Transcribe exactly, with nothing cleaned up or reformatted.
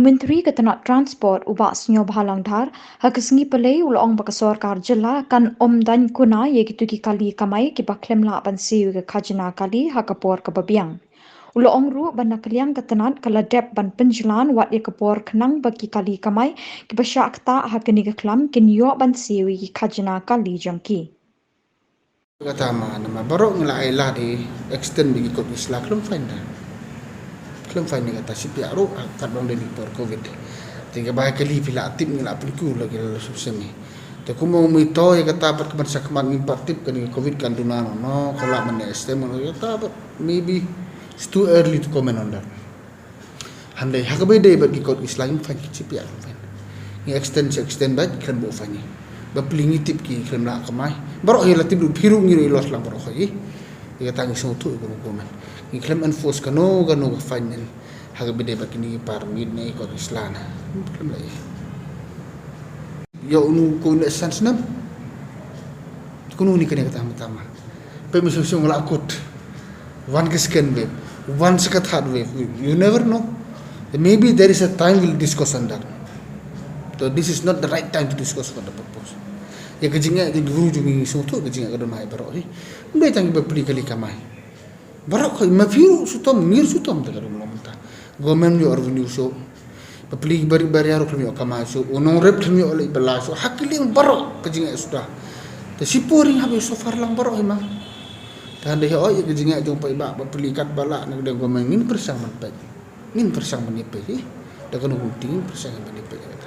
Myntri ka tnat Transport u Bah Sniawbhalang Dhar ha ka sngi Palei u la ong ba ka sorkar jylla kan ym daiñ kuna ïa kito ki kali kamai kiba khlem lah ban siew ïa ka khajna kali ha ka por kaba biang. U la ong ruh ba na ka liang ka tnat ka la dep ban pynjlan wat ïa ka por khnang ba ki kali kamai kiba shah ktah ha kane ka khlam kin ïoh ban siew ïa ki khajna kali jong ki. Kata ma, namar baroh ngi la ai lad extend bad ki kot ki sla, khlem fine da. Khlem fine ïa kata, shu pynïaid ruh, kat ba ong dei por covid. Te kaba kali phi la tip ngi la pynku la ki la sub semi. Te kumno mynta ïa kata pat ka ban sa khmat ngim pat tip kane ka covid kan duna no, no, ka la ban extend no ïa kata, but maybe it's too early to comment on that. Hynrei ha kaba ïadei bad ki kot ki sla ngim fine, ki shu pynïaid, ngim fine. Ngi extend, shu extend bad khlem buh fine. Bapli ngi tip ki khlem lah kamai. Baroh hi la tip ruh, phi ruh ngi ruh i los lang baroh hi. Ïa kata ngi sngewthuh ïa ka rukom. Ngi khlem enforce kano kano ka fine ha kaba ïadei bad kine ki permit ne ki kot ki sla na. Khlem lah ïa. Ïa unu ko ne san snem. Kunu ni kane kata ma tama. Peit mynshwa shwa la kut. Wan ka second wave, wan sa ka third wave. You, you never know. Maybe there is a time we'll discuss on that. So this is not the right time to discuss for the purpose. Ïa ka jingeh jong ki bru jong ngi sngewthuh ka jingeh ka don ha baroh hi. Ym dei tang kiba pli kali kamai. Baroh ka ma phi ruh shu tom, ngi ruh shu tom te ka dum long mynta. Government ïoh revenue shuh. Bapli ki bari bariar ruh khlem ïoh kamai shuh, u nongrep khlem ïoh leit bylla shuh, ha ki liang baroh ka jingeh suda. Te shipor ring hap ïoh suffer lang baroh hi ma. Te hynrei ïa ka jingeh jong paidbah bapli katba lah na ka liang government ngin pyrshang ban peit. Ngin pyrshang ban ïa peit hi. Da kano ka lynti ngin pyrshang ban ïa peit.